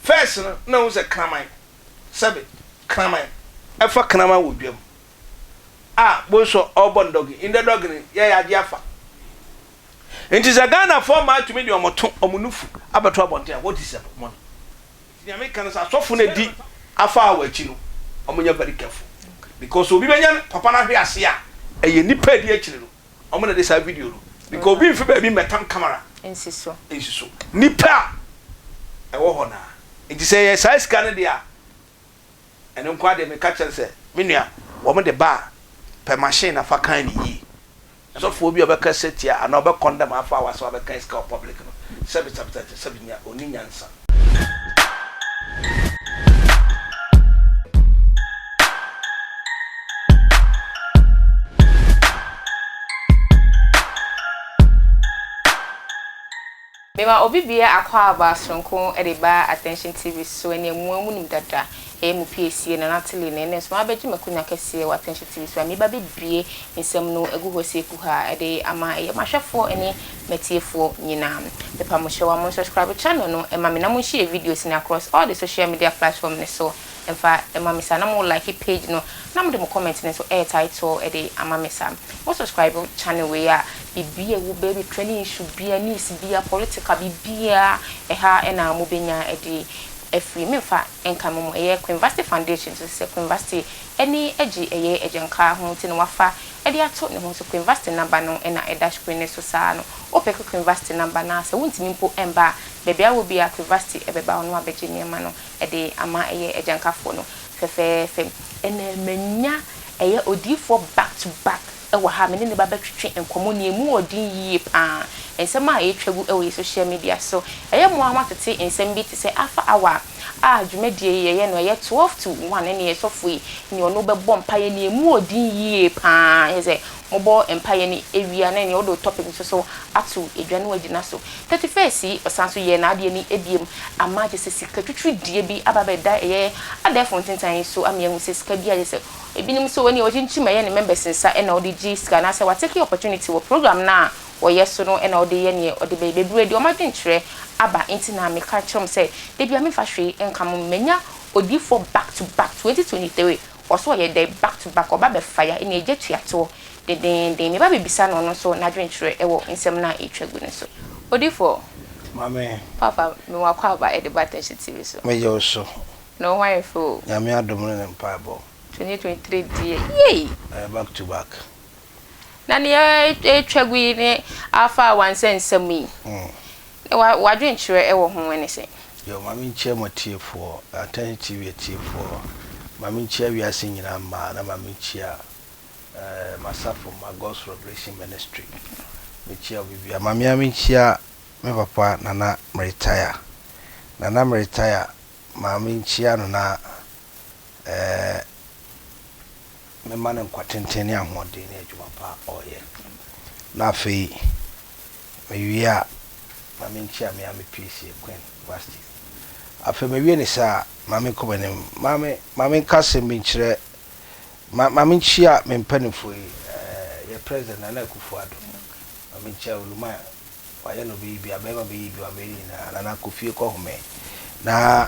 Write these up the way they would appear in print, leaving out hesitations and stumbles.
First no na wohu sɛ kraman, sɛbe, kraman, ɛfa kraman wɔ dwam a, bohu sɛ ɔrebɔ ne dɔge, ndɛ dɔge no yɛyɛ agye afa. Nti sɛ Ghanafoɔ mmaa tumi de wɔn to, wɔn nufu abɛto abɔnten a, what is the money? Nti nea meka no sɛ asɔfo no adi afa wɔ akyi no, wɔn nyɛ very careful because obi bɛnya papa no ahwe ase a, ɛyɛ nipa adi akyire no. Wɔn na de saa video no because obi nfi baabi mmɛtam camera nsi so. Nsi so. Nipa a ɛwɔ hɔ naa. Nti sɛ ɛyɛ saa sika no deɛ a, ɛno nko ara deɛ meka kyerɛ no sɛ me nua wɔn de ba a, pɛ machine na fa kan no yie. Sɔfoɔ bi a ɔbɛkasa tia anaa ɔbɛ condemn afa a wasɛ wabɛkan sika wɔ public no, sɛbi sɛbi sɛbi sɛbi nya ɔnni nyansa. Mema obi bia akwaaba soronko de ba Attention TV so ɛneɛ moa mo nim dada ɛyɛ mo piesie Nana Tilly na ɛnɛ nso mabɛgye makonya kɛseɛ wɔ Attention TV so a meba bɛbue nsɛm no agu hɔ sei kuhaa de ama ɛyɛ mahwɛfoɔ ne matiefoɔ nyinaa. Mepa mo kyɛw a mo nsubscribe channel no ma me na mo nshare videos no across all the social media platform no so Mfa ma me saa na mo like page no na mo de mo comment no nso ɛɛtae toɔ de ama me saa. Mo subscribe channel wei a biribi a ɛwɔ baabi trending issue bia news bia political biribiara ɛha na mo bɛnya de afiri. Me nfa nka mo mo ɛyɛ Queenvasty Foundation nso sɛ Queenvasty ani gye ɛyɛ agyanka ho nti na wafa de ato ne ho so Queenvasty number no na ɛda screen no so saa no. Wo peke Queenvasty number no a sɛ wontumi mpo mba a baabi a wɔ biara Queenvasty bɛba hɔ na wabɛgye nneɛma no de ama ɛyɛ agyankafoɔ no fɛfɛɛfɛ. Ɛnɛ manya ɛyɛ odiyifoɔ back to back wɔ ha a me ne no ba bɛtwetwe nkɔmmɔ nea ɛmu wɔ den yie pa ara. Nsɛm a ɛretwa gu wɔ yɛ social media so. Ɛyɛ mo ara moatete nsɛm bi te sɛ Alpha Hour a dwumadie yi yɛyɛ no ɛyɛ 12 to 1 ɛne sɔfo yi ne ɔno bɛbɔ mpaeɛ nea ɛmu wɔ den yie pa ara. Ɛyɛ sɛ mobɔ mpaeɛ no wie a na ɛneɛ wode wo topic nso so ato dwa na woagyina so. 31st yi ɔsan nso yɛɛ n'adeɛ no biom ama kyerɛ sɛ sika twitwiridie bi aba abɛda ɛyɛ adɛɛfo ntentan yi so ama yɛahu sɛ sika bi a kyerɛ sɛ ebinom sɛ wɔn wɔkyinkyim ɛyɛ ne members nsa na wɔde gye sika anaasɛ wa take opportunity wɔ program no a wɔyɛ so no na wɔde yɛ neɛ wɔde bɛyɛ bebree deɛ wɔn adwenkyerɛ aba nti na meka kyerɛ wɔn sɛ da biara memfa hwee nka mo manya odiyifoɔ back to back 2023 Ɔso ɔyɛ dɛ back to back ɔba bɛfa ya ɛna egya tua toɔ dendeenden meba bɛbisa no ɔno nso n'adwenkyerɛ ɛwɔ nsɛm no a ɛtwa gu no so. Odifoɔ. Maame. Papa me w'akwaaba ɛde ba Attention TV so. Me gye wo so. Na wo ho ayɛ fɛ o. Nyame adom ne ne mpaebɔ. 2023 deɛ yei. Ɛyɛ back to back. Na nea ɛtwa gu yi ne afa wansɛ nsɛm yi. W'adwenkyerɛ wɔ ho ne sɛn? Yo, ma menkyia mo atiefoɔ, Attention TV atiefoɔ, ma menkyia wiase nyinaa mmaa, na ma menkyia eh, m'asafo mma, God's Revelation Ministry. Mekyia obi biara. Ma me ara menkyia me papa Nana Meretaya. Nana Meretaya, ma menkyia no na eh, mema no nkwa tenten ne ahoɔden ne adwuma pa a ɔreyɛ. Na afei, Mewie a, ma menkyia me ara me piesie, Queen Vasti. Afei mewie no saa a, ma menkɔ m'anim. Ma me, ma menka asɛm bi nkyerɛ, ma, ma menkyia me mpanimfoɔ yi, ɛɛ, yɛ President Nana Akufo-Addo. Ma menkyia Oluman, wayɛ na ɔbɛyi bi, abɛɛma bɛyi bi, wabɛyɛ ne nyinaa. Nana kɔ fie kɔhome. Na,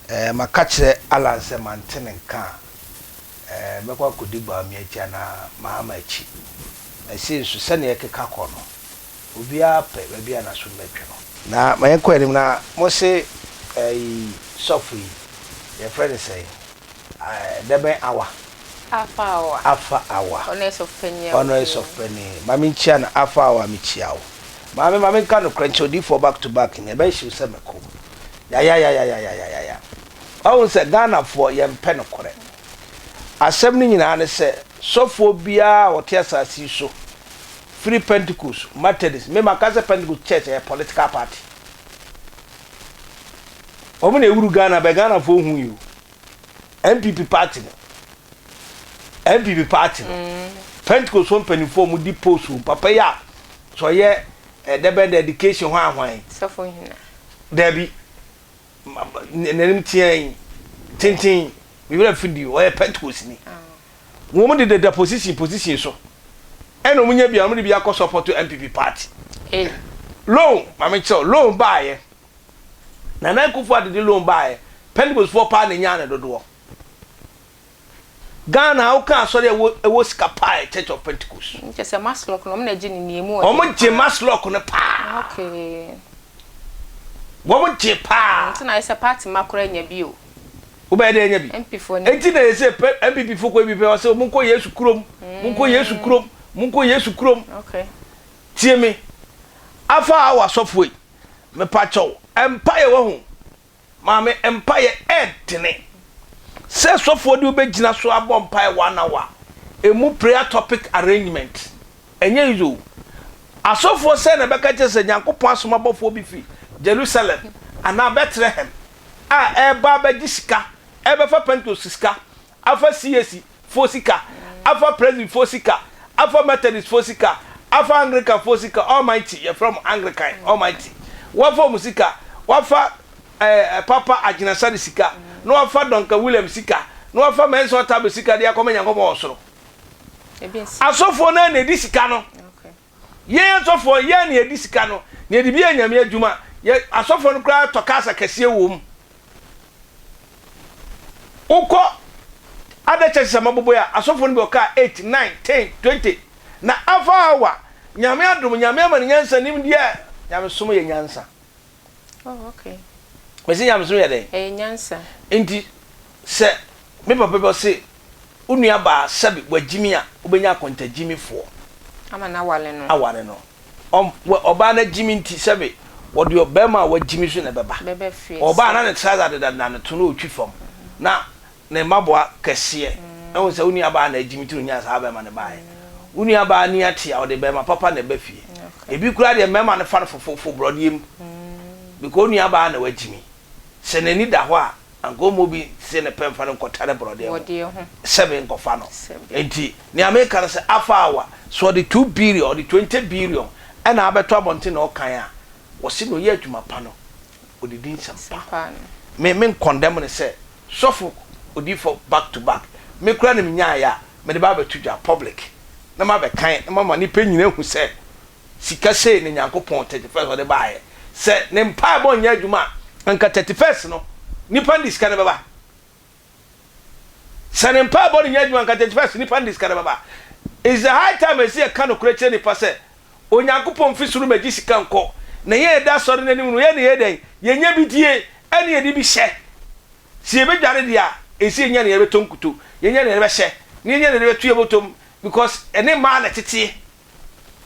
ɛɛ, maka kyerɛ Allan sɛ mante ne nka a, Ɛɛ, mɛkɔ akɔdi Bawumia akyi anaa Mahama akyi. Na sei nso, sɛdeɛ ɛkeka kɔ no, obiara pɛ baabi a n'aso bɛtwe no. Na ma yɛnkɔ anim na mose ɛyi sɔfo yi, yɛfrɛ no sɛn? Ɛɛ, dɛbɛn awa? Afa awa. Afa awa. Ɔno yɛ sɔfo panin a Ɔno yɛ sɔfo panin. Ma menkyia no, Afa awa, mekyia wo. Maame, ma menka nokorɛ nkyerɛ wo, odiyifoɔ back to back ni, ɛbɛhye wo sɛ mako. Yayayayayayaya. Wahu sɛ Ghanafoɔ yɛmpɛ nokorɛ. Asɛm no nyinaa ne sɛ sɔfoɔ biara a ɔte asase yi so firi Pentecost, Methodist, me maka sɛ Pentecost church ɛyɛ political party. Wɔn na ewuru Ghana bɛ Ghanafoɔ hu yi o. NPP party no. NPP party no. Mm. Pentecost foɔ mpanimfoɔ wɔn di post wɔn papa yi a sɛ ɔyɛ ɛdɛbɛn education hwan hwan. Sɔfo hina. Dabi. N'anim teaa yi, tenten, me werɛ afi din, ɔyɛ Pentecost ni. Wɔn de deda position position so. Ɛna wɔn nya bi a wɔn de bi akɔ support NPP party. Loan, maame kyerɛw, loan baayɛ. Nana Akufo Addo de loan baeɛ, Pentecost foɔ paa na ɛnyaa ne dodoɔ. Ghana ha woka asɔre a ɛwɔ ɛwɔ sika paa yɛ Church of Pentecost. Kyerɛ sɛ Masloc no wɔn na gye ne nea emu ɔden Wɔn gye Masloc no paa. Okay. Wɔn gye paa. Nti na ayɛ sɛ party mma koraa nya bi o. Wobɛyɛ dɛ anya bi. MP foɔ no. Enti na yɛsɛ pɛ NPP foɔ kɔ bi pɛ wɔsɛ monkɔ Yesu kurom, monkɔ Yesu kurom, monkɔ Yesu kurom. Okay. Tie me. Afa a wɔ asɔfoɔ yi, mepakyɛw, mpaeɛ wahu. Maame, mpaeɛ ɛɛdene. Sɛ sɔfoɔ de wo bɛgyina so abɔ mpaeɛ one hour, ɛmu prayer topic arrangement, ɛnyɛ easy o. Asɔfoɔ sɛn na ɛbɛka kyerɛ sɛ Nyankopɔn asoma bɔfoɔ bi firi Jerusalem anaa Bethlehem a ɛreba abɛgye sika, ɛrebɛfa Pentecost sika, afa CAC foɔ sika, afa Presby foɔ sika, afa Methodist foɔ sika, afa Anglican foɔ sika, Almighty, yɛfrɛ wɔn Anglican, Almighty, wafa wɔn sika, wafa eh, Papa Agyinasare sika, na wafa Duncan Williams sika, na wafa Mensah Otabil sika de akɔma Nyankopɔn wɔ soro. Asɔfoɔ no ara na ɛdi sika no. Yɛn asɔfoɔ, yɛn na yɛdi sika no, na yɛde bi yɛ Nyame adwuma. Yɛ asɔfoɔ no koraa tɔ cars akɛseɛ wɔ mu. Wokɔ other churches a mabobɔ yi a, asɔfoɔ no bi wɔ car 8, 9, 10, 20. Na afa awa, Nyame adom, Nyame ama no nyansa, nimdeɛ. Nyamesom yɛ nyansa. Oh, okay. Mese nyamesom yɛ dɛn? Ɛyɛ nyansa. Nti sɛ me papa bi ɔse wo nua baa sɛbe wagyimi a wobɛnya akontagyimifoɔ. Ama no aware no. Aware no. Ɔm wɔ ɔbaa no agyimi nti sɛbe wɔde ɔbarima a wagyimi so na ɛbɛba. Bɛba fie Ɔbaa na sɛ. ne trouser deda ne to na ɔtwi fam na ne mmaboa kɛseɛ. Ɛhu sɛ wo nua baa na agyimi nti na ɔnyaa saa bɛrima no baeɛ. Wo nua baa ani ate a ɔde bɛrima papa na ɛba fie. Ebi koraa deɛ mmarima no fa no fofofo borɔdeɛ mu because wo nua baa na wagyimi. Sɛ n'ani da hɔ a anka ɔmmɔ obi se ne pɛ mfa no nkɔtare borɔdeɛ ho sɛbe nkɔfa no. Nti nea meka no sɛ afa awa sɛ ɔde 2 billion ɔde 20 billion ɛna abɛto abɔnten na ɔkan a wɔse na ɔyɛ adwuma pa no ɔdidi nsɛm pa. Me me nkɔndɛm no sɛ Sɔfo odiyifo back to back me koraa na minyaeɛ a mede ba abɛto dwa public na mabɛkan na mama nnipa nyina ahu sɛ sika sei na Nyankopɔn 31st ɔde baeɛ. Sɛ ne mpaebɔ nyɛ adwuma a anka 31st no nnipa no de sika no bɛba. Sɛ ne mpaebɔ no nyɛ adwuma a anka 31st nnipa no de sika no bɛba. It's the high time ɛsɛ yɛka nokorɛ kyerɛ nnipa sɛ Onyankopɔn mfi soro mmɛgye sika nkɔ na yɛn a yɛda asɔre no anim no yɛn na yɛyɛ dɛn? Yɛnya bi die ɛne yɛde bi hyɛ. Sɛ yɛbɛdware deɛ a, ɛsɛ yɛnya nea yɛbɛtɔ nkuto, yɛnya nea yɛde bɛhyɛ, na yɛnya nea yɛde bɛto yɛn bɔtɔ mu because ɛne mmaa na ɛteteɛ.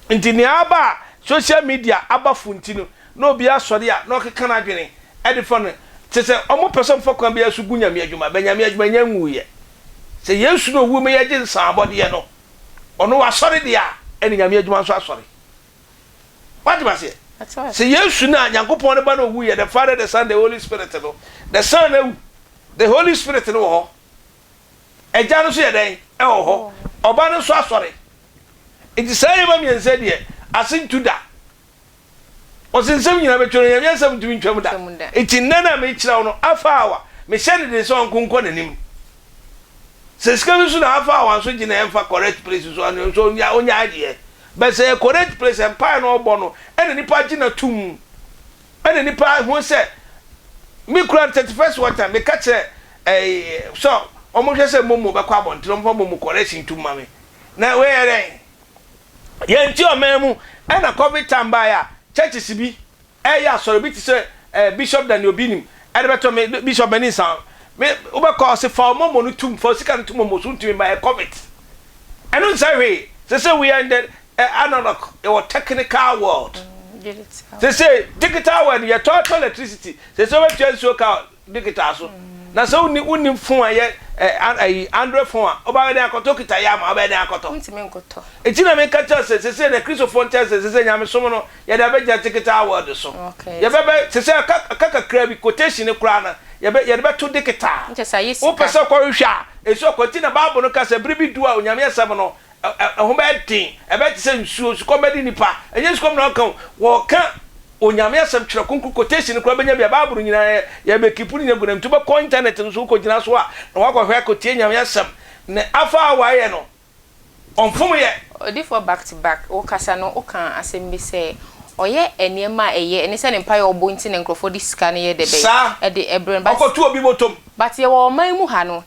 Nti nea aba a social media aba fo nti no, na obiara sɔre a na ɔkeka n'adwene de fa no kyerɛ sɛ wɔpɛ sɛ wɔfa kwan biara so gu Nyame adwuma, but Nyame adwuma nya nwuiɛ. Sɛ Yesu na ɔwu ma yɛgye nsaabɔdeɛ no, ɔno wasɔre deɛ a, ɛne Nyame adwuma nso asɔre. Wate maseɛ? Sɛ Yesu no a Nyankopɔn ne ba no owuiɛ, the Father, the Son, the Holy Spirit no, the Son awu, the Holy Spirit no wɔ hɔ, Agya no nso yɛ dɛn? Ɛwɔ hɔ, Ɔba no nso asɔre. Nti saa nneɛma mmiɛnsa deɛ, ase ntu da. Ɔse nsɛm nyinaa bɛtwa no, Nyame asɛm ntumi ntwam da. Nti nnɛ no a mekyerɛ wo no, afa awa, mehyɛ no den sɛ ɔnko nkɔ n'anim. Sɛ sika bi nso na afa awa nso gye na ɛmfa correct place nso ano nso ɔnyae deɛ. But sɛ ɛyɛ correct place a mpaeɛ na ɔbɔ no ɛna nipa gye no atum ɛna nipa hu sɛ me kura 31st one time meka kyerɛ ɛɛ sɛ wɔn hwɛ sɛ momo bɛkɔ abɔnten wɔn fa momo correction tum ma me na wei yɛ dɛn yɛn ti ɔman mu ɛna covid time baeɛ a churches bi Ɛyɛ asɔre bi te sɛ eh, Bishop Daniel Obinim ɛde bɛtɔ me, Bishop m'ani nsa me, wobɛkɔ a ɔse fa wo momo no tum, fa wo sika no to momo so, wontumi mma, ɛyɛ covid. Ɛno nsɛ hwee, sese we are in the eh, analog, yɛwɔ technical world. Sese digital world, yɛtɔ atɔ electricity, sese wobɛtua nsuo ka digital so. Na sɛ wonni wonni phone a ɛyɛ ɛ ayi android phone a wobɛyɛ dɛn akɔtɔ kita yɛ ama wobɛyɛ dɛn akɔtɔ. Wontumi nkɔtɔ. Eti na meka kyerɛ sɛ sese na Kristofoɔ nkyɛn sɛ sese nyamesom no yɛde abɛgyina digital world so. Yɛbɛbɛ sese aka aka kakra bi quotation no koraa no yɛbɛ yɛde bɛto digital. Nkyɛ sɛ ayɛ sika. Wopɛ sɛ ɔkɔhwehwɛ a esi ɔkɔ nti na Bible no ka sɛ bere bi du a Onyame asɛm no ɛ ɛ ɛho bɛyɛ den ɛbɛyɛ te sɛ nsuo sukɔm bɛde nnipa ɛnyɛ sukɔm na ɔka o wɔka Onyame asɛm twerɛ kronkron quotation no koraa bɛnya bi a bible no nyinaa yɛ yɛ bɛ keep no nyina gu nam nti wobɛkɔ internet no so wokɔ gyina so a na wakɔhwɛ akɔtie Nyame asɛm ne afa a wayɛ no ɔnfom yɛ. Odifoɔ back to back wo kasa no wo kaa asɛm bi sɛ. Ɔyɛ nneɛma a ɛyɛ, ɛne sɛ ne mpaeɛ a ɔbɔ nti na nkurɔfoɔ de sika no yɛ dɛ bɛn? Saa. Ɛde ɛbrɛ no. But. Ɔkɔto obi bɔtɔm. But yɛwɔ ɔman mu ha no,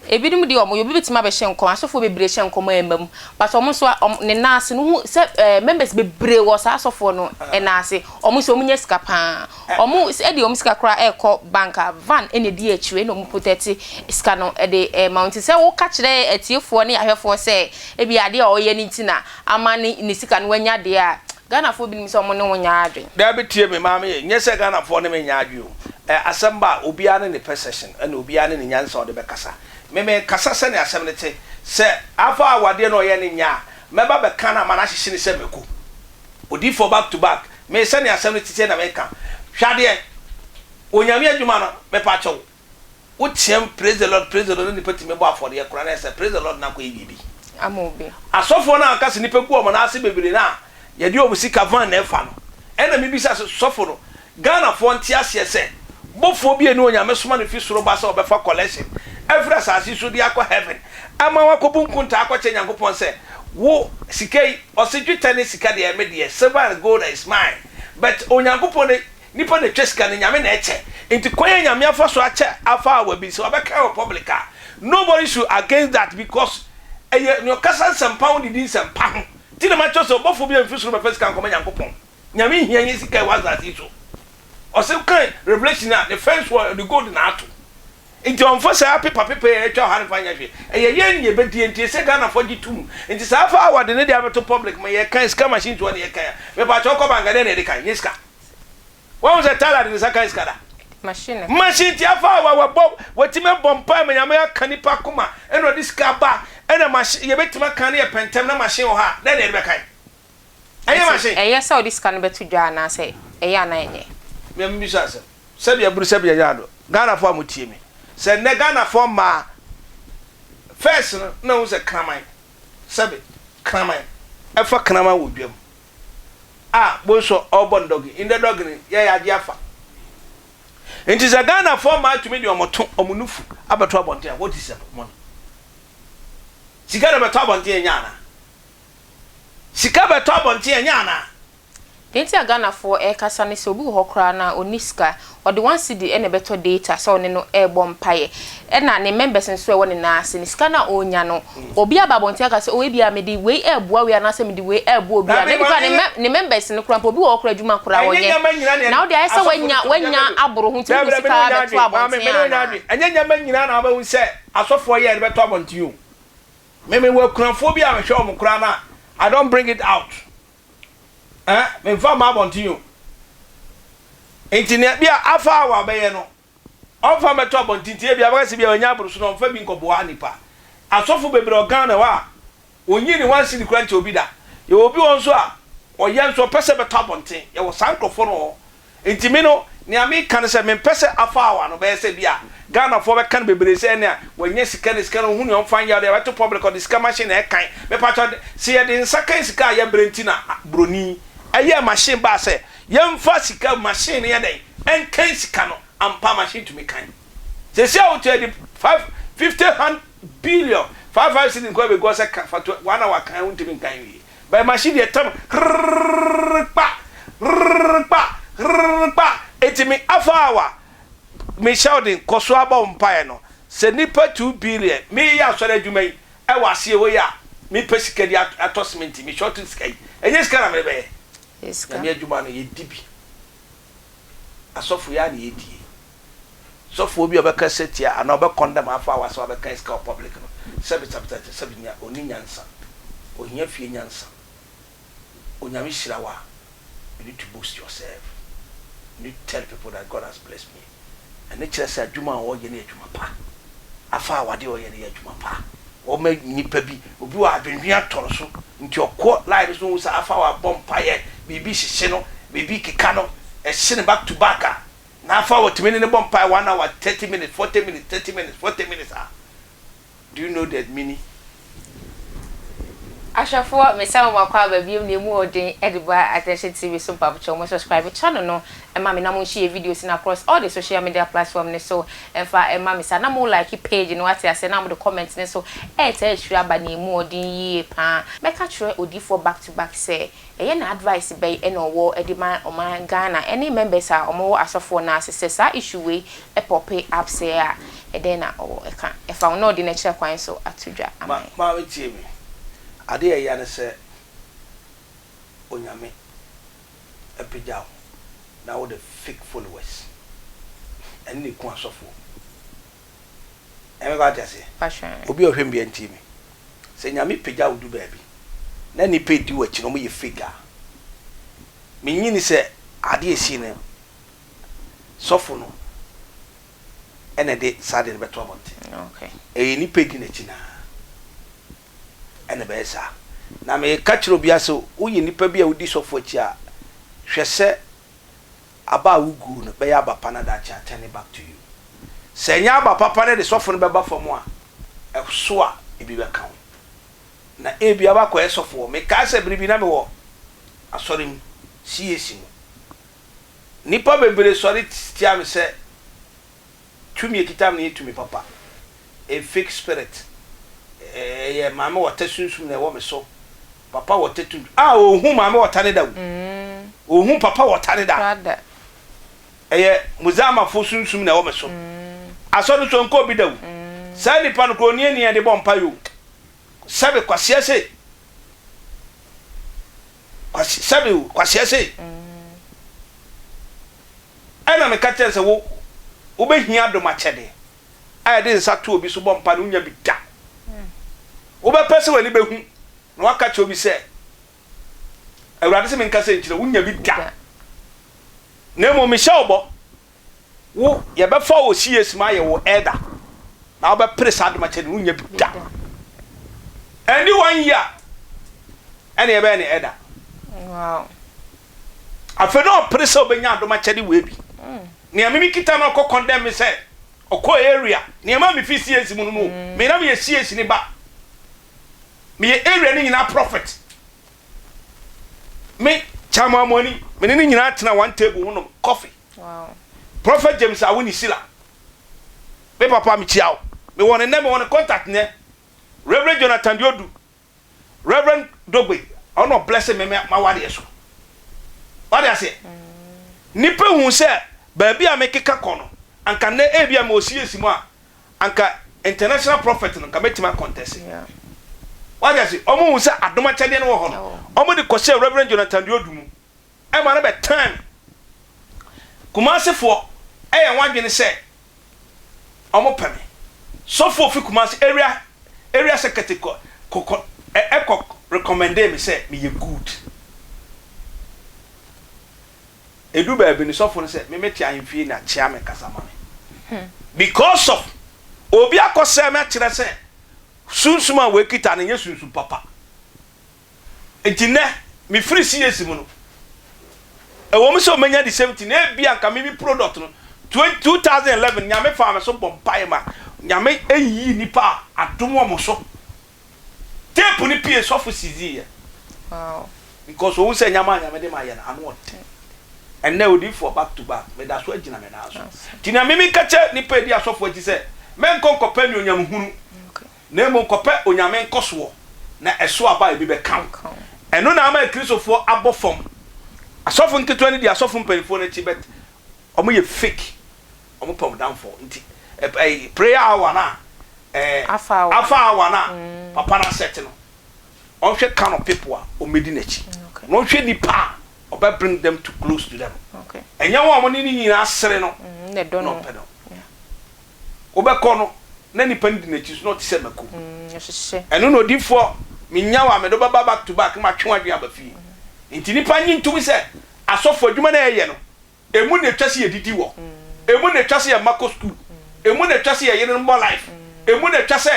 ebinom deɛ wɔyɛ, obi bɛtumi abɛhyɛ nkɔm, asɔfoɔ bebree hyɛ nkɔm a ɛmma mu, but wɔn nso a, wɔn, ne nan ase no, wohu sɛ ɛɛ members bebree wɔ saa asɔfoɔ no nan ase, wɔn nso wɔnya sika pa ara. Wɔn de wɔn sika koraa rekɔ bank a, van na ɛdi akyire na wɔn protect sika no de rema wo. Nti sɛ woka kyerɛ atiefoɔ ne ahwɛfoɔ sɛ ebia adeɛ a ɔreyɛ no nti na ama ne ne sika no wanya deɛ a, Ghanafoɔ binom sɛ wɔn ne wo nyɛ adwene. Daabi tie me maame yɛ nyɛ sɛ Ghanafoɔ ne me nyɛ adwene o. Ɛ asɛm ba a obiara ne ne perception ɛna obiara ne ne nyansa a ɔde bɛkasa. Me me kasa sɛnea asɛm no te. Sɛ afa awadeɛ na ɔyɛ no nyɛ a mɛba bɛka no ama no ahyehye no sɛ mako. Odiyifoɔ back to back. Me sɛnea asɛm no teteɛ na meka. Hwɛ adeɛ. Onyame adwuma no, mepakyɛw, wo team praise the Lord, praise the Lord na nipa tumi bɔ afɔdeɛ koraa na ɛsɛ praise the Lord no akɔyɛ biribi. Ama obi. Asɔfoɔ no a ɔka sɛ nipa gu wɔn nan ase bebree no a yɛde wɔn sika van na ɛfa no, ɛna mebisa sɛ sɔfo no, Ghanafoɔ nte aseɛ sɛ bɔfoɔ bi a ɛni Onyame soma no fi soro ba sɛ ɔbɛfa collection afiri asase yi so de akɔ heaven ama wakɔbu nkontaa akɔkyerɛ Nyankopɔn sɛ wo sika yi ɔse dwetɛ ne sika deɛ ɛyɛ me deɛ silver and gold is mine but Onyankopɔn na nipa na ɛtwa sika no Nyame na ɛkyɛ nti kwan a Nyame afa so akyɛ afa awa bi sɛ ɔbɛka wɔ public a nobody should against that because ɛyɛ nea ɔkasa nsɛmpa ho didi nsɛmpa ho nti na makyerɛ sɛ ɔbɔfoɔ bi amfiri soro bɛfa sika nkɔma Nyankopɔn. Nyame hia nye sika ɛwɔ asase yi so. Ɔse wokan Revelation a, ne fence wall ɔde gold na ato. Nti ɔmfa saa paper paper yi a yɛtwa wɔ ha no mfa nyɛ hwee. Ɛyɛ yɛn na yɛbɛdie nti ɛsɛ Ghanafoɔ gye tom. Nti saa fa a wɔde ne deɛ abɛto public ma yɛkan sika machines hɔ na yɛkan a, mepakyɛ wokɔ bank a dɛn na yɛde kan? Nyɛ sika. Wahu sɛ Tyler de ne nsa kan sika da? Machine. Machine nti afa a wabɔ watumi abɔ mpae ma Nyame aka nipa akoma ɛna ɔde sika aba ɛna machine yɛbɛtumi akan ne yɛpɛ ntɛm na machine wɔ hɔ a dɛn na yɛde bɛkan? Ɛnyɛ Nti machine. ɛyɛ sɛ wode sika no bɛto dwa anaasɛ ɛyɛ anaa ɛnyɛ? Me mebisa asɛm. Sɛbi aburu sɛbi ɛnyɛ ado. Ghanafoɔ a motie me. Sɛ nnɛ Ghanafoɔ mmaa first no na wohu sɛ kraman sɛbi kraman ɛfa kraman wɔ dwam a bonso ɔrebɔ ne dɔge ndɛ dɔge no yɛ yɛagye afa. Nti sɛ Ghanafoɔ mmaa tumi de wɔn to wɔn nufu abɛto abɔnten a what is the money? Sika na bɛtɔ abɔnten ɛnyɛ anaa? Sika bɛtɔ abɔnten ɛnyɛ anaa? Deɛ nti a Ghanafoɔ ɛrekasa ne sɛ obi wɔ hɔ koraa no a ɔnni sika, ɔde one cedi na ɛbɛtɔ data sɛ ɔne no ɛrebɔ mpaeɛ, ɛna ne members nso a ɛwɔ ne nan ase no sika no a ɔrenya no obi aba abɔnten aka sɛ oh ebia mede wei ɛreboa wei anaasɛ mede wei ɛreboa obi a, na ebi koraa ne mɛ ne members no koraa mpo obi wɔ hɔ koraa adwuma koraa ɔnyɛ, na wode ayɛ sɛ wanya wanya aboro ho nti wode wo sika bɛto abɔnten anaa? Ɛnyɛ nneɛma nyinaa na wobɛhu sɛ asɔfoɔ yɛ de bɛtɔ abɔnten o. Me me wɔ akunafoɔ bi a mehwɛ wɔn koraa no a I don't bring it out eh memfa mma abɔnten o nti nea bi a afa a wabɛyɛ no ɔmfa mmɛto abɔnten nti ebi abɛka sɛ bi a wanya aboro so no ɔmfa bi nkɔboa nipa asɔfo bebree wɔ Ghana hɔ a ɔnyi ne one cedi koraa nkyɛ obi da yɛwɔ obi wɔ nso a ɔyɛ nso ɔpɛ sɛ bɛtɔ abɔnten yɛwɔ saa nkurɔfoɔ no wɔ hɔ Nti me no, nea meka ne sɛ mempɛ sɛ afaawa no bɛyɛ sɛ bi a Ghanafoɔ bɛka no bebree sɛ ɛnea wanya sika ne sika no ɔhu nea ɔmfa nyɛ ɔde abɛto public ɔde sika machine na ɛkan. Mepakyɛw sɛ yɛde nsa kan sika a yɛbrɛ nti na broni ɛyɛɛ machine baa sɛ yɛmfa sika machine no yɛ dɛn ɛnkan sika no ampa machine tumi kan. Seesei a wotua de five fifty hun billion 5 5 cedis nkoa bɛgu hɔ sɛ ka fa to one hour kan wontumi nkan nwie. By machine deɛ tam rrrr kpa rrrr kpa rrrr kpa enti me afa awa me hyɛ wo den kɔ so ara bɔ wo mpaeɛ no sɛ nipa 2 billion me yɛ asɔre adwuma yi ɛwɔ aseɛ hɔ yi a me pɛ sika di atɔ cement me short sika yi ɛnyɛ sika na me de bɛyɛ Nyame adwuma no yɛ di bi asɔfo yi ara na yɛ die sɔfoɔ bi a ɔbɛka sɛtia anaa ɔbɛ condemn afa awa sɛ wabɛka sika wɔ public no sɛbi sɛbi sɛbi nya ɔnni nyansa ohia fie nyansa Onyame hyira wo a you need to boast yourself you need to tell people that God has blessed me ɛno kyerɛ sɛ adwuma a ɔyɛ no yɛ adwuma pa afa awa deɛ ɔyɛ no yɛ adwuma pa ɔma nipa bi obi wɔ adwendwen atɔ no so nti ɔkɔ line no so hu sɛ afa awa bɔ mpaeɛ biribi hyehye no biribi keka no ɛhye no back to back a Na afa wɔtumi ne no bɔ mpae one hour, 30 minutes, 40 minutes, 30 minutes, 40 minutes a, do you know the meaning? Ahwɛfoɔ mesan mo akɔ aba biom na emu ɔden de ba Attention TV so. Mpabokyɛw, mo subscribe channel no ɛma me na mo share videos no across all the social media platform ne so ɛmfa ɛma me saa, na mo like page no, wate ase, na mo de comment ne so ɛɛtaa ahyira aba na emu ɔden yie paa. Mɛka kyerɛ odiifoɔ back to back sɛ ɛyɛ na advice bɛyi ɛna ɔwɔ ɛde ma ɔman Ghana ɛne members a ɔmowɔ asɔfoɔ no ase sɛ saa issue wei ɛpop up sɛ a, ɛdɛn na ɔwɔ ɛka ɛfa wo na ɔde n'akyerɛ kwan so ato dwa ama yɛn? Maame, tie me. Adeɛ a ɛya ne sɛ Onyame apagya wo na wode fake followers ɛne ne ku asɔfoɔ. Ɛmɛ kɔ ate aseɛ? Passion. Obi a ɔhwɛ me bia ntie me. Sɛ Nyame pagya wo du baabi na nnipa edi w'akyi na wɔyɛ fake a, menyi ni sɛ adeɛ esi no, sɔfo no ɛna ɛde saa adeɛ no bɛto abɔnten. Ɛyɛ nnipa edi n'akyi naa ɛna ɛbɛyɛ saa. Na meka kyerɛ obiara sɛ woyɛ nipa bi a wodi sɔfo akyi a, hwɛ sɛ aba a wogu no bɛyɛ aba pa na daakye aturn back to you. Sɛ ɛnyɛ aba papa no de sɔfo no bɛba fam a, ɛso a ebi bɛka wo. Na ebi aba akɔyɛ sɔfo wɔ. Mekae sɛ bere bi na mewɔ asɔre mu, CAC mu. Nnipa bebree sɔre tia me sɛ tumi ekita me no yɛ tumi papa. A fake spirit. Ɛyɛ maame wɔta sunsum na ɛwɔ me so. Papa wɔta tuntum. A ohun maame wɔta ne da o. Ohun papa wɔta ne da. Brother. Ɛyɛ Muzamafo sunsum na ɛwɔ me so. Asɔre so nkɔ obi da o. Saa nipa no kuro nie nie de bɔ mpa yi o. Sɛbe kwasia se. Kwasi sɛbe o, kwasia se. Ɛna meka kyerɛ sɛ wo wobɛhia adom akyɛde a yɛde nsa to obi so bɔ mpa no, wonya bi da. Wobɛpɛ sɛ w'ani bɛhu na waka kyerɛ obi sɛ Awurade sɛ menka sɛ nkyerɛ, wonya bi da. Na mmom mehyɛ wo bɔ, wo yɛbɛfa wo CAC mu ayɛ wo elder na wobɛpere saa adom akyɛde no, wonya bi da. Ɛndi one year ɛna yɛbɛyɛ ne elder. Afei na ɔpere sɛ ɔbɛnya adom akyɛde wei bi. Nea mimi kita no, ɔkɔ condemn me sɛ ɔkɔ area nneɛma a mefi CAC mu no no. Me na meyɛ CAC ne ba, meyɛ area no nyinaa prophet. Me Chamuamuani, me ne ne nyinaa tena one table ho nom coffee. Prophet James Awuni Sila, me papa, mekyia wo. Mewɔ ne nnɛ, mewɔ ne contact nnɛ. Reverend Jonathan Diodu, Reverend Dogbe, ɔno ɔbless me mawareɛ so. Wade aseɛ, nnipa hu sɛ baabi a mekeka kɔ no, anka nnɛ ebi a mewɔ CAC mu a, anka international prophet no nka mɛtumi acontest. Wade ase, ɔmo hu sɛ adom akyɛdeɛ no wɔ hɔ no, ɔmo de kɔhyɛ Reverend Jonathan Diodu mu ɛma no bɛtan me. Kumasefoɔ ɛyɛ wɔn adwene sɛ ɔmo pɛ me. Sɔfo ofi Kumase area secretary kɔ kɔ ɛkɔ recommende me sɛ meyɛ good. Edu baabi no, sɔfo no sɛ me mete ahemfie na kyea me kasa ma me because of obi akɔsɛɛ me akyerɛ sɛ sunsum a wɔakita no nyɛ sunsum papa. Nti nnɛ mefiri CAC mu no, ɛwɔ mu sɛ ɔmɛnya the same thing na ebi anka me mi product no 2011 Nyame faa me so bɔ mpaeɛ ma Nyame eyiyi nipa a adom wɔn so. Tape no pie, sɔfo sizi yɛ because ohun sɛ nyama a Nyame de ma yɛ no ano ɔden. Ɛnnɛ odiifoɔ back to back, meda so agyina me nan so. Nti nea mimi ka kyɛ nipa edi asɔfo akyi sɛ mɛnkɔ nkɔpɛ anuonyam hunu, na mmom kɔpɛ Onyame nkɔsoɔ na ɛso aba a ebi bɛka wo. Ɛno na ama Akristofoɔ abɔ fam. Asɔfo nketewa no di asɔfo mpanimfoɔ no akyi, but wɔn yɛ fake, wɔn pɛ wɔn downfall. Nti ɛɛ prayer hour na ɛɛ Alpha hour. Alpha hour na papa na set no, ɔnhwɛ kind of people a wɔmɛdi n'akyi na ɔnhwɛ nipa a ɔbɛ bring them to close to them. Ɛnyɛ wɔn a wɔn ne ne nyinaa sere no na ɛdɔ na no. Ɔpɛ no. Wobɛkɔ no na nipa no di n'akyi so na ɔte sɛ mako. Ɔhyehyɛ. Ɛno na odiifoɔ menya wo a mede wobɛba back to back na matwe w'adwene aba fie. Nti nipa nye ntom sɛ asɔfo adwuma no a ɛyɛ no, emu na etwa sɛ yɛdidi wɔ, emu na etwa sɛ yɛn mma kɔ sukuu, emu na etwa sɛ yɛn yerenom bɔ life, emu na etwa sɛ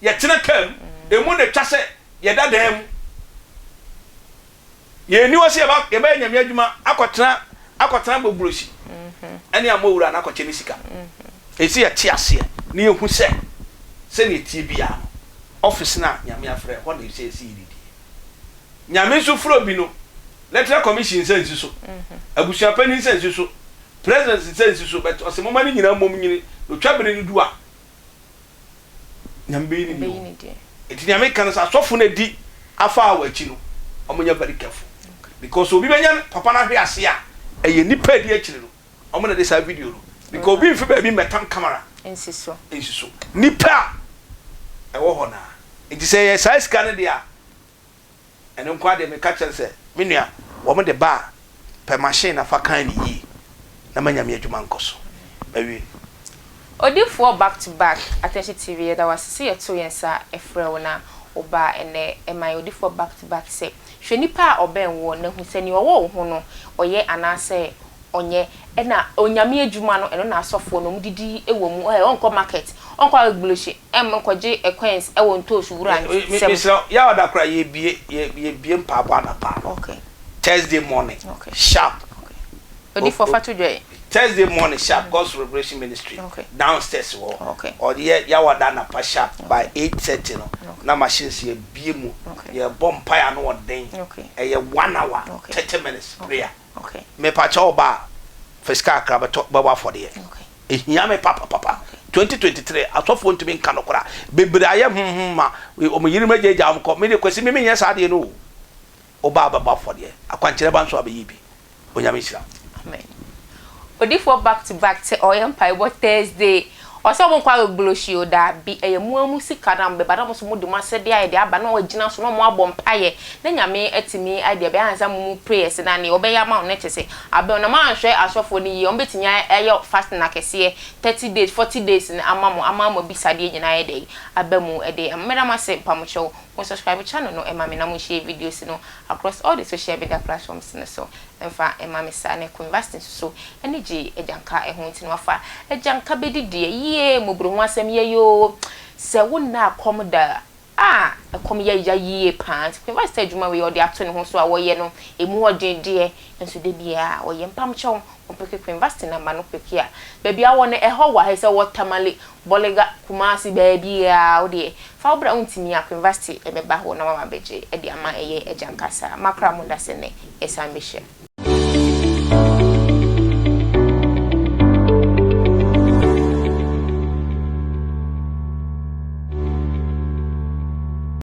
yɛtena kaa mu, emu na etwa sɛ yɛda dan mu. Yɛn ni hɔ sɛ yɛba yɛbɛyɛ Nyame adwuma akɔtena akɔtena Bobrosi ɛne Amowura no akɔkyɛ ne sika. Ɛsɛ yɛte aseɛ na yɛhu sɛ sɛnea ɛteɛ biara no, office no a Nyame afrɛ hɔ na ɛsɛ yɛsi yɛdidi. Nyame nso frɛ obi no, Electoral Commission nsa nsi so, abusua panin nsa nsi so, President nsa nsi so, but ɔse momma ne nyinaa mmom nyini, na otwa bere no du a, Nyame bɛyi ne deɛ wɔ mu. Nti nea meka no sɛ asɔfo no adi afa wɔ akyi no, wɔn nyɛ very careful. Because obi bɛnya papa no ahwe ase a, ɛyɛ nipa adi akyire no, wɔn na de saa video no. Because obi mfi baabi mmɛtam camera nsi so. Nsi so. Nipa a ɛwɔ hɔ naa. Nti sɛ ɛyɛ saa sika no deɛ a, Ɛno nko ara deɛ meka kyerɛ no sɛ, Me nua, wɔn de ba a, pɛ machine na fa kan no yie na ma Nyame adwuma nkɔ so. Mawie. Odifoɔ back to back attention TV yɛda wo ase sɛ yɛtoo yɛn nsa frɛɛ wo na wo baa ɛnɛ ɛma yɛn odifoɔ back to back sɛ hwɛ nipa a ɔbɛn woɔ na hu sɛ nea ɔwɔ wo ho no ɔyɛ anaasɛ ɔnyɛ ɛna Onyame adwuma no ɛno na asɔfoɔ no ɔmo didi wɔ mu ɛɛ ɔnkɔ market ɔnkɔ agbolohye ɛm nkɔgye coins ɛwɔ ntoosi wura nsam. Mesrɛ wo yaw da koraa yɛbie yɛbie mpaabɔ anapa Okay. Thursday morning Okay. sharp. Okay. Odifoɔ fa to dwa yi. Thursday morning sharp God's Revelation Ministry Okay. downstairs hɔ Okay. ɔyɛ yawada anapa sharp by Okay. 8:30 no Okay. na machines yɛbie mu Okay. yɛbɔ mpaeɛ ano ɔden Okay. ɛyɛ 1 hour Okay. 30 minutes prayer. Okay. Mepakyɛ wo ba a, fa sika kakra bɛtɔ bɛbɔ afɔdeɛ. Okay. Ehia me papapapa. 2023 asɔfoɔ ntumi nka no koraa. Bebree ayɛ huhum ma wɔn yerenom agyaagyaa wɔn kɔ. Me de Kwasi me menyɛ saa adeɛ no o. Wo ba a bɛbɔ afɔdeɛ. Akwankyerɛ ba nso a bɛyɛ bi. Onyame nhyira wo. Amen. Odifoɔ back to back sɛ ɔyɛ mpaebɔ Thursday ɔsɛ ɔmo nkɔ agloshi o daabi ɛyɛ mo ara mo sika na mo bɛba na mo nso mo de mo asɛdeɛ ayɛ de aba na wagyina so na ɔmo abɔ mpaeɛ na Nyame atumi ayɛ deɛ ɛbɛyɛ ansa mo mu prayers na neɛ ɔbɛyɛ ama wo no kyɛ sɛ abɛn na mo anhwɛ asɔfoɔ no yie ɔmo bɛtumi ayɛ fasting akɛseɛ 30 days 40 days no ama mo ama mo abisadeɛ nyinaa ayɛ dɛn aba mu ɛde ama mɛda mo ase mpamokyɛw mo subscribe channel no ɛma me na mo share videos no across all the social media platforms no so ɛmfa ɛma me saa na Queen Vasti nso so ɛne gye agyanka ɛho nti na wafa agyanka bɛdidiɛ yie mmɔborɔ ho asɛm yɛ yoo sɛ wo nna akɔm da a ɛkɔm yɛ ya yie paa nti Queen Vasti adwuma wei ɔde ato ne ho so a wɔyɛ no emu ɔden deɛ nso da biara ɔyɛ mpamkyɛw mo pick Queen Vasti number no pick a baabi a wɔ no ɛhɔ wɔ ha sɛ wɔ Tamale, Bolga, Kumasi baabiara wo deɛ fa wo bra wontumi a Queen Vasti ɛbɛba hɔ na waba abɛgye ɛde ama ɛyɛ agyanka saa makra mo da sɛ nɛ yɛsan bɛhyia.